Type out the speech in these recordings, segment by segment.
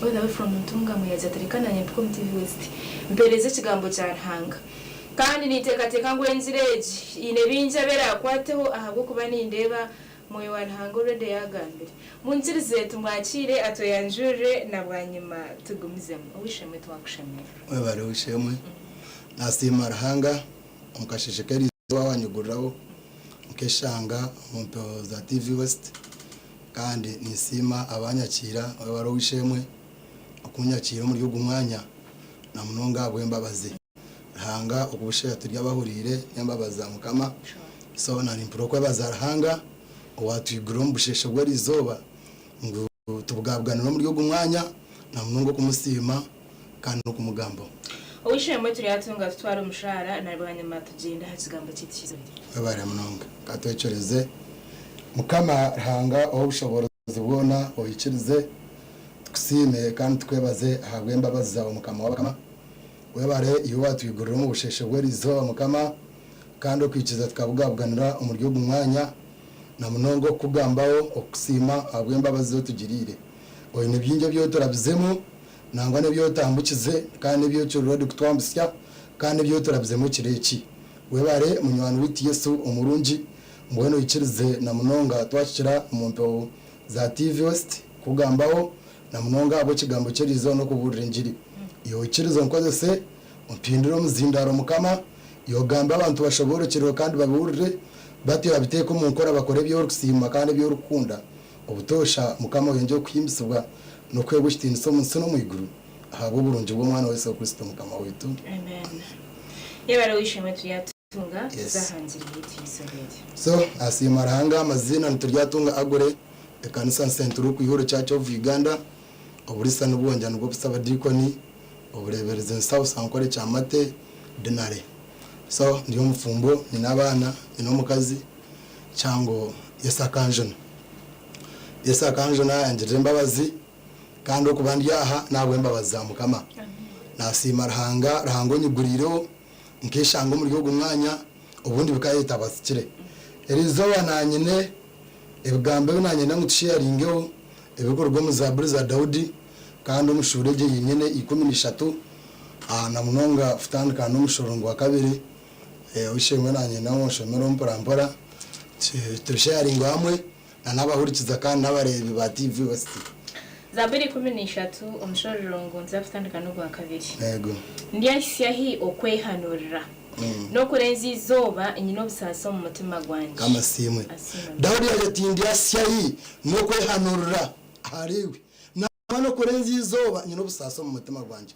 All the way from Ntungamo yagira ati reka nanye mpike omu TV West mpereze ekigambo kya Ruhanga. Kandi ninteekateeka ngu engiri egi eine bingi abu eraakwateho ahabw'okuba nindeeba Mwoyo wa Ruhanga already yaagambire. Munyikirize tumwakiire atweyanjurire na bwanyima tugumizemu. Ow'eishe-emwe twakushemererwa. Webare ow'eishe-emwe. Nasiima Ruhanga omu kasheeshe k'eriizooba wanyiguriraho nkeshanga omu mpeho za TV West kandi ninsiima abanyakiira webare ow'eishe-emwe okunyakiira omuri ogu mwanya na munonga ahabw'embabazi. Ruhanga okubusheya turi abahuriire n'embabazi za Mukama. So na nimpurira okwebaza Ruhanga owatwigurira omu busheeshe bw'eriizooba ngu tubugabuganire omuri ogu mwanya na munonga okumusiima kandi n'okumugambaho. Ow'eishe-emwe turyatunga tutware omushaara na bwanyima tugyende aha kigambo kyaitu ky'eizooba. Webare munonga. Ka twekyereze. Mukama Ruhanga ow'obushoboorozi bwona oikirize tukusiime kandi tukwebaze ahabw'embabazi zaawe Mukama w'abakama. Webare iwe owatwigurira omu busheeshe bw'erizooba Mukama, kandi okwikiriza tukabugabuganira omuri ogu mwanya, na munonga okukugambaho, okukusiima ahabw'embabazi ezi otugiriire. Oine bingi ebi oturabizemu, nangwa n'ebi otambukize, kandi n'ebi okiri ready kutwambutsya, kandi n'ebi oturabizemu ekiro eki. Webare munywani waitu Yesu omurungi, mbwenu oikirize na munonga twakikira omu mpeho za TV West kukugambaho, na munonga ahabw'ekigambo ky'eriizooba n'okubuurira engiri. Iwe oikirize onkozese, ompindure omuzindaaro Mukama, iwe ogambe abantu bashoboorokyerwe kandi babihurire, batyo babiteeke omu nkora bakore ebi orikusiima kandi ebi orikukunda obutoosha. Mukama oyongye okuhimbisibwa n'okuheebwa ekitiinisa omu nsi n'omu iguru ahabw'oburungi bw'Omwana wa Yesu Kristo Mukama waitu. Amen. Yebare ow'eishe-emwe Turyatunga tuze aha ngiri yaitu y'eizooba eryo. So asiima Ruhanga amaziina nituryatunga Agure ekanisa Nsenturu Kwihuro Church of Uganda oburisa nibwongya nibwo busabadiikoni obureeberezi Nsau Sankore Kyamate Dinare so ndi omufumbo nyine abaana nyine omukazi kyango Yesu akanjuna Yesu akanjuna yangirira embabazi kandi okuba ndi aha nahabw'embabazi za Mukama nasiima Ruhanga Ruhanga onyiguriireho Nkeshanga omuri ogu mwanya obundi bikayeta abasikire. Erizooba nanyine ebigambo ebi nanyenda ngu tusheyaringeho ebirikuruga omu Zaaburi za Daudi kandi omu shuura egyo yenyine 13 na munonga kutandika n'omushororongo gwa kabiri. Ow'eishe-emwe nanyenda ngu onshomereho mpora mpora tubisheyaringe hamwe na n'abahurikiza kandi n'abareebi ba TV West. Zaaburi 13, omushororongo nituza kutandika n'ogwakabiri. Yego. Ndyahitsya hi okwehanurira, n'okurenzya eizooba nyine obusaasi omu mutima gwangye? Mukama asiimwe. Asiimwe Daudi Mukama. yaagira ati, Ndyahitsya hi n'okwehanurira ahariiwe, Nangwa n'okurenzya eizooba nyine obusaasi omu mutima gwangye.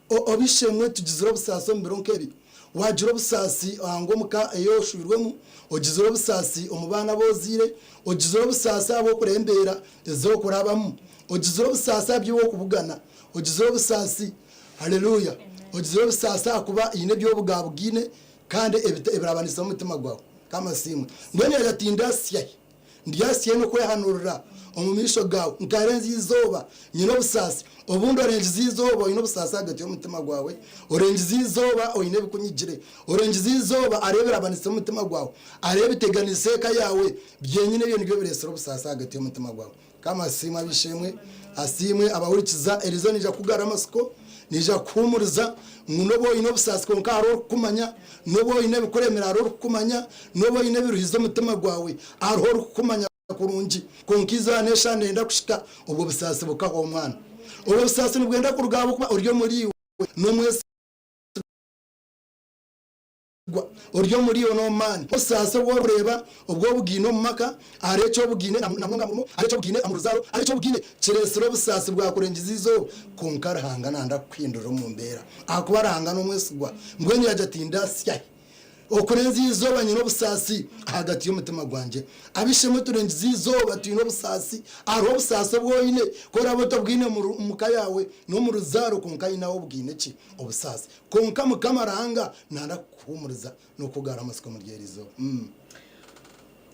Ob'eishe-emwe tugizire obusaasi omu biro nk'ebi. Waagira obusaasi ngu omu ka ei oshwirwemu, ogizire obusaasi omu baana abu ozaire, ogizire obusaasi ahabw'okureeba embeera ezi orikurabamu, ogizire obusaasi aha bi orikubugana, ogizire obusaasi, haleluya, ogizire obusaasi ahakuba haine ebi obugabugaine kandi ebirabanisize omutima gwawe. Mukama asiimwe. Mbwenu yaagira ati, Ndasya hi? Ndyasya n'okwehanurira omu maisho gaawe, nkarenzya eizooba nyine obusaasi. Obundi orengize eizooba oine obusaasi ahagati y'omutima gwawe, orengize eizooba oine ebikunyigire, orengize eizooba hariho ebirabanise omutima gwawe, hariho ebiteganiise eka yaawe, byenyine ebyo nibyo bireetsire obusaasi ahagati y'omutima gwawe. Mukama asiimwe ab'eishe-emwe, asiimwe abahurikiza. Erizooba naija kukugarura amatsiko, naija kukuhuumuriza ngu n'obu oine obusaasi kwonka hariho orikukumanya, n'obu oine ebikuremire hariho orikukumanya, n'obu oine ebiruhize omutima gwawe hariho orikukumanya kurungi. Kwonka eizooba n'eshaaha neyenda kuhika obwo busaasi bukahwa omwana. Obwo busaasi nibwenda kuruga ahabw'okuba ori omuriiwe n'omwesigwa. Ori omuri iwe n'omu maani. Obusaasi obu orikureeba obu obugaine omu maka, ahari eki obugaine na munonga aha murimo, ahari eki obugaine omu ruzaaro, ahari eki obugaine, kireetsire obusaasi bwakurengyeza eizooba. Kwonka Ruhanga naayenda kukuhindurira omu mbeera ahakuba Ruhanga n'omwesigwa. Mbwenu yaagira ati, Ndasya hi okurenzya eizooba nyine obusaasi ahagati y'omutima gwangye? Ab'eishe-emwe turengyeza eizooba twine obusaasi. Hariho obusaasi obu oine, ku oraabe otabwine omu ka yaawe n'omu ruzaaro, kwonka haine ahu obugaine ki? Obusaasi. Kwonka Mukama Ruhanga naayenda kukuhuumuriza n'okukugarura amatsiko omuri eri izooba.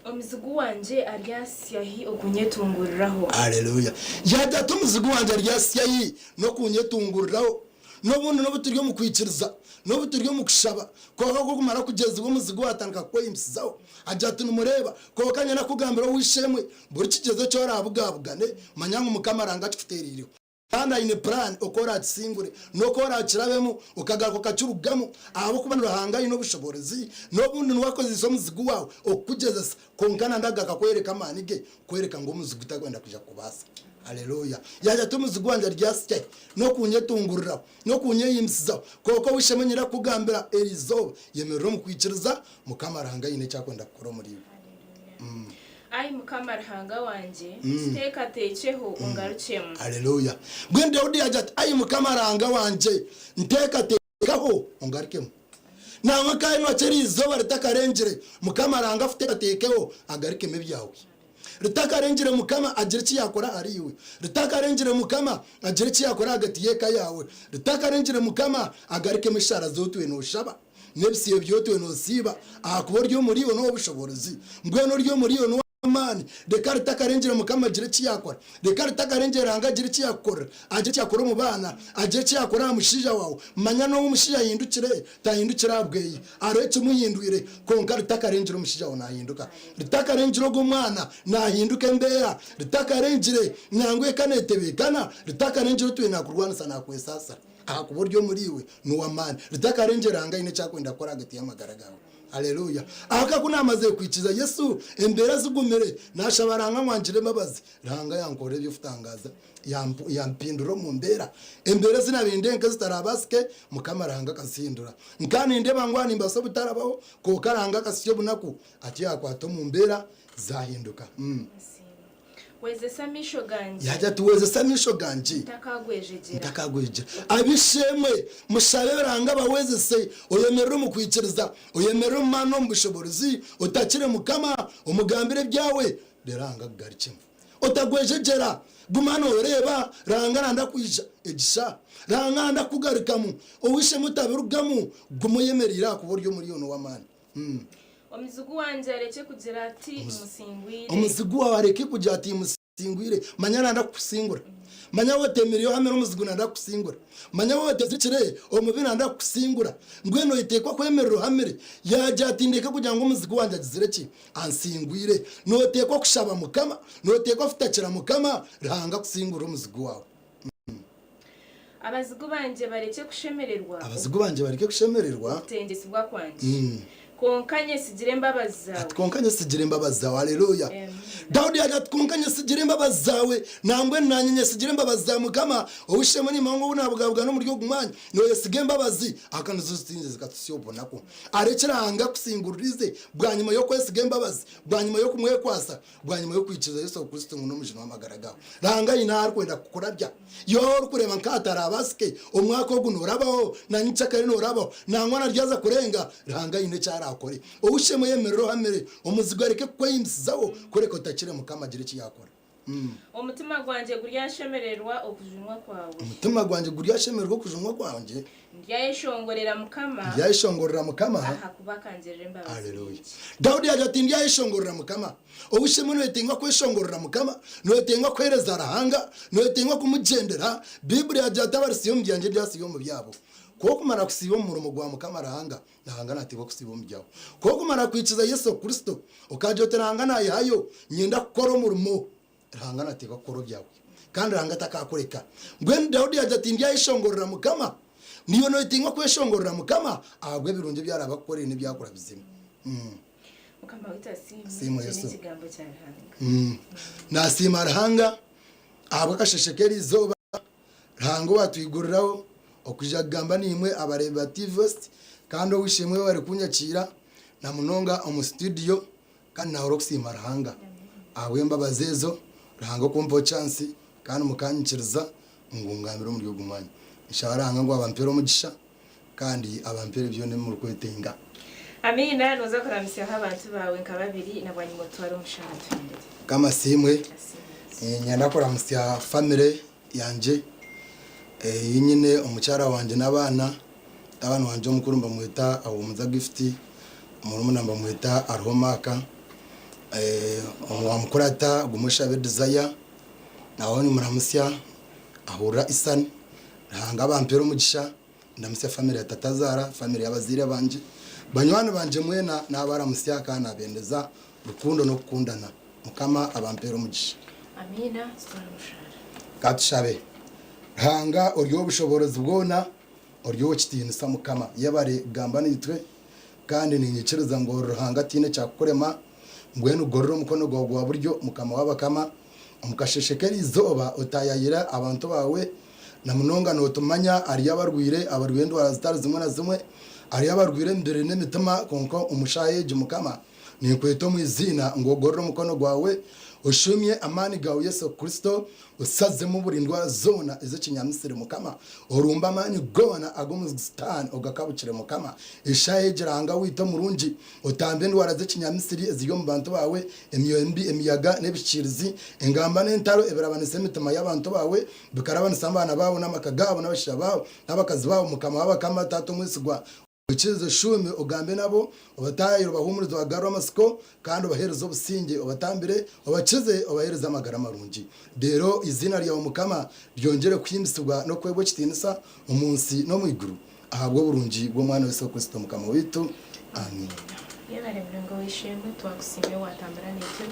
Omuzigu wangye aryasya hi okunyetunguriraho? Haleluya! Yaagira ati, Omuzigu wangye aryasya hi n'okunyetunguriraho? N'obundi n'obu turi omu kwikiriza, n'obu turi omu kushaba, kwonka ku okumara kugyezibwa omuzigu waatandika kukwehimbisizaho, agira ati, Nimureeba! Kwonka nyine kukugambira ow'eishe-emwe, buri kigyezo eki oraabugabugane, manya ngu Mukama Ruhanga akikuteereireho. Kandi aine puraani oku oraakisingure n'oku oraakirabemu okagaruka okakirugamu, ahabw'okuba ni Ruhanga aine obushoboorozi. N'obundi niwe akozeise omuzigu waawe okukugyezesa, kwonka nandi agaruka kworeka amaani ge kworeka ngu omuzigu tarikwenda kwija kukubaasa. Haleluya! Yaagira ati, Omuzigu wangye aryasya hi n'okunyetunguriraho, n'okunyehimbisizaho? Kwonka ow'eishe-emwe nyine kukugambira eri izooba, yemerera omu kwikiriza, Mukama Ruhanga aine eki arikwenda kukora omuriiwe. Ai Mukama Ruhanga wangye, kiteekateekyeho, ongarukyemu. Haleluya! Mbwenu Daudi yaagira ati, Ai Mukama Ruhanga wangye, nteekateekaho, ongarukemu. Nangwa kandi nokye eri izooba ritakarengire, Mukama Ruhanga akuteekateekeho, agarukemu ebyawe. Ritakarengire Mukama agire eki yaakora ahariiwe. Ritakarengire Mukama agire eki yaakora ahagati y'eka yaawe. Ritakarengire Mukama agarukemu eshaara zi otwire nooshaba. N'ebisiibo bi otwire noosiiba, ahakuba ori omuriiwe n'ow'obushoboorozi. Mbwenu ori omuriiwe n'ow'amaani. Reka ritakarengyera Mukama agire eki yaakora. Reka ritakarengyera Ruhanga agire eki yaakukorera, agire eki yaakora omu baana, agire eki yaakora aha mushaija waawe. Manya n'obu omushaija ahindukire, tahindukire ahabweye. Hariho ekimuhindwire. Kwonka ritakarengyera omushaija waawe naahinduka. Ritakarengyera ogwo mwana naahinduka embeera. Ritakarengyire nangwa eka neetebeekana. Ritakarengyera otwire naakurwanisa naakwesaasira. Ahakuba ori omuriiwe n'ow'amaani. Ritakarengyera Ruhanga aine eki arikwenda kukora ahagati y'amagara gaawe. Haleluya! Ahakuba ku naamazire kwikiriza Yesu, embeera zigumire, naashaba Ruhanga ngu angirire embabazi. Ruhanga yankorera eby'okutangaaza, yampindura omu mbeera. Embeera ezi naabaire nindeeba nk'ezitaraabaasike, Mukama Ruhanga akazihindura. Nkaba nindeeba ngu aha nimbaasa obutarabaho, kwonka Ruhanga akasya obunaku, atyo yaakwata omu mbeera, zaahinduka. Wezesa amaisho gangye. Yaagira ati, Wezesa amaisho gangye. Ntakaagwejegyera. Ntakaagwejegyera. Ab'eishe-emwe, mushabe Ruhanga abawezese, oyemerere omu kwikiriza, oyemerere omu maani n'omu bushoboorozi, otakire Mukama, omugambire ebyawe, reero Ruhanga akugarukyemu. Otagwejegyera. Guma nooreeba, Ruhanga nanda kwija. Egisha. Ruhanga nanda kukugarukamu. Ow'eishe-emwe otabirugamu, guma oyemereire ahakuba ori omuri n'ow'amaani. Omuzigu wangye arekye kugira ati, Musingwire. Omuzigu waawe areke kugira ati, Musingwire. Manya nanda kukusingura. Manya waaba otemereire ohamire omuzigu nanda kukusingura. Manya waaba otezirikire omubi nanda kukusingura. Mbwenu oteekwa kwemerera ohamire. Yaagira ati, Ndeke kugira ngu omuzigu wangye agizire ki? Ansingwire. Nooteekwa kushaba Mukama. Nooteekwa kutakira Mukama, Ruhanga akusingurire omuzigu waawe. Abazigu bangye barekye kushemererwa. Abazigu bangye bareke kushemererwa. Okutengyetsibwa kwangye. Kwonka nyesigire embabazi zaawe. Ati, Kwonka nyesigire embabazi zaawe. Haleluya! Daudi yaagira ati, Kwonka nyesigire embabazi zaawe. Nambwenu naanye nyesigire embabazi za Mukama. Ow'eishe-emwe niimanya ngu obu naabugabugana omuri ogu mwanya, nooyesiga embabazi, ahakuba nizo zitinze zikatuhitsya obu bunaku. Arekye Ruhanga akusinguririze bwanyima y'okwesiga embabazi, bwanyima y'okumwekwatsa, Bwanyima y'okwikiriza Yesu Kristo ngu n'Omujuni w'amagara gaawe, Ruhanga aine ahu arikwenda kukurabya. Iwe ahu orikureeba nk'ahatarabaasike, omwaka ogu noorabaho, na nyenkyakare noorabaho, nangwa na ryaza kurenga, Ruhanga aine eki araakore. Ow'eishe-emwe yemerera ohamire, omuzigu areke kukwehimbisizaho, kureka otakire Mukama agire eki yaakora. Omutima gwangye guryashemererwa okujunwa kwawe. Omutima gwangye guryashemererwa okujunwa kwangye. Ndyayeshongorera Mukama. Ndyayeshongorera Mukama. Ahakuba akangirira embabazi Haleluya. nyingi. Daudi yaagira ati, Ndyayeshongorera Mukama. Ow'eishe-emwe noyetenga kweshongorera Mukama, noyetenga kuheereza Ruhanga, noyetenga kumugyendera. Baiburi yaagira ati, Abarisiiba omu byangye ndyasiiba omu byabo. Ku okumara kusiiba omu murimo gwa Mukama Ruhanga, Ruhanga naateebwa kusiiba omu byawe. Ku okumara kwikiza Yesu Kristo, okagira oti, Ruhanga naayehayo, nyenda kukora omurimo. Ruhanga naateekwa kukora obyawe, kandi Ruhanga takaakureka. Mbwenu Daudi yaagira ati, Ndyayeshongorera Mukama. Naiwe nooyetenga kweshongorera Mukama ahabw'ebirungi ebi araabe akukoreire n'ebi akurabizemu. Mukama waitu asiimwe. Asiimwe Ekyo Yesu. n'ekigambo kya Ruhanga. Naasiima Ruhanga ahabw'akasheshe k'eriizooba. Ruhanga owaatwiguriraho okwija kugamba naimwe abareebi ba TV West kandi ow'eishe-emwe webare kunyakiira na munonga omu situdiyo. Kandi nahurira okusiima Ruhanga ahabw'embabazi ezo, Ruhanga okumpaho chance kandi mukanyikiriza ngu ngambire omuri ogu mwanya. Nshaba Ruhanga ngu abampere omugisha kandi abampere byona ebi murikwetenga. Amiina, noza kuramisyaho abantu baawe nka babiri na bwanyima otutware omu shaaha tuhendere. Mukama asiimwe. Asiimwe. Niinyenda kuramutsya family yangye ei nyine omukyara wangye n'abaana. Mutabani wangye omukuru nibamweta Ahumuza Gift, omurumuna nibamweta Ariho Mark, owamukurata Gumoshabe Desire, nawe nimuramutsya ahurira Isan. Ruhanga abampere omugisha, ndamutsya family ya tatazaara, family y'abazaire bangye, banywani bangye mwena nabaramutsya kandi nabendeza rukundo n'okukundana. Mukama abampere omugisha. Amiina, tutware omushara. Ka tushabe. Ruhanga ori ow'obushoboorozi bwona, ori ow'ekitiinisa Mukama, yebare kugamba naitwe, kandi niinyikiriza ngu ori Ruhanga tihaine kyakukurema, mbwenu gorora omukono gwawe gwa buryo, Mukama w'abakama, omu kasheeshe k'eriizooba otaayayire abantu baawe, na munonga nootumanya hariyo abarwaire, abarwaire endwara zitari zimwe na zimwe, hariyo abarwaire emibiri n'emitima, kwonka omu shaaha egi Mukama, Ninkweta omu iziina ngu ogorore omukono gwawe, oshuumye amaani gaawe Yesu Kristo, osazemu buri ndwara zoona ez'ekinyamisiri Mukama. Orumbe amaani goona ag'omuzigu Sitaane ogakabukire Mukama. Eshaaha egi Ruhanga waitu omurungi, otambe endwara z'ekinyamisiri eziri omu bantu baawe, emyoyo mibi, emiyaga n'ebihikiirizi, engamba n'entaro ebirabanisa emitima y'abantu baawe, bikarabanisa abaana baabo n'amaka gaabo n'abashaija baabo n'abakazi baabo Mukama w'abakama, Taata omwesigwa. Oikirize oshuume ogambe nabo, obataayire obahuumurize obagarure amatsiko, kandi obaheereze obusingye, obatambire, obakize, obaheereze amagara marungi. Reero eiziina ryawe Mukama ryongyere kuhimbisibwa n'okuheebwa ekitiinisa omu nsi n'omu iguru, ahabw'oburungi bw'Omwana Yesu Kristo Mukama waitu. Amiina. Yebare munonga ow'eishe-emwe, twakusiima obu watambura naitwe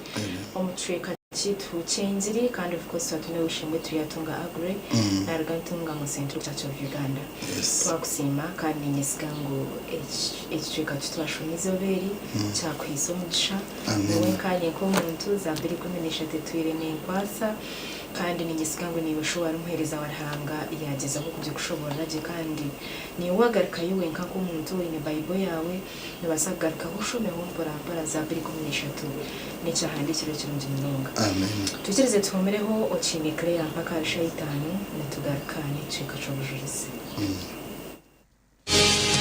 omu kicweka kyaitu ky'engiri kandi of course twaba twine ow'eishe-emwe Turyatunga Aggrey naruga Ntungamo Central Church of Uganda. Twakusiima kandi ninyesiga ngu ekicweka ki twashoma eizooba eri kyakuhaisa omugisha. Nyowe nkanye nk'omuntu, Zaaburi 13 etwire nenkwasa kandi ninyesiga ngu naiwe sho wari omuheereza wa Ruhanga yaagyezaho kugikushoboorora gye kandi naiwe waagarukayo wenka nk'omuntu oine Baibuli yaawe Nobaasa kugarukaho oshomeho mpora mpora Zaaburi 13. N'ekyahandiikirwe kirungi munonga. Twikirize tuhumireho okiine Claire mpaka ahari shaaha itaano nitugaruka n'ekicweka ky'obujurizi.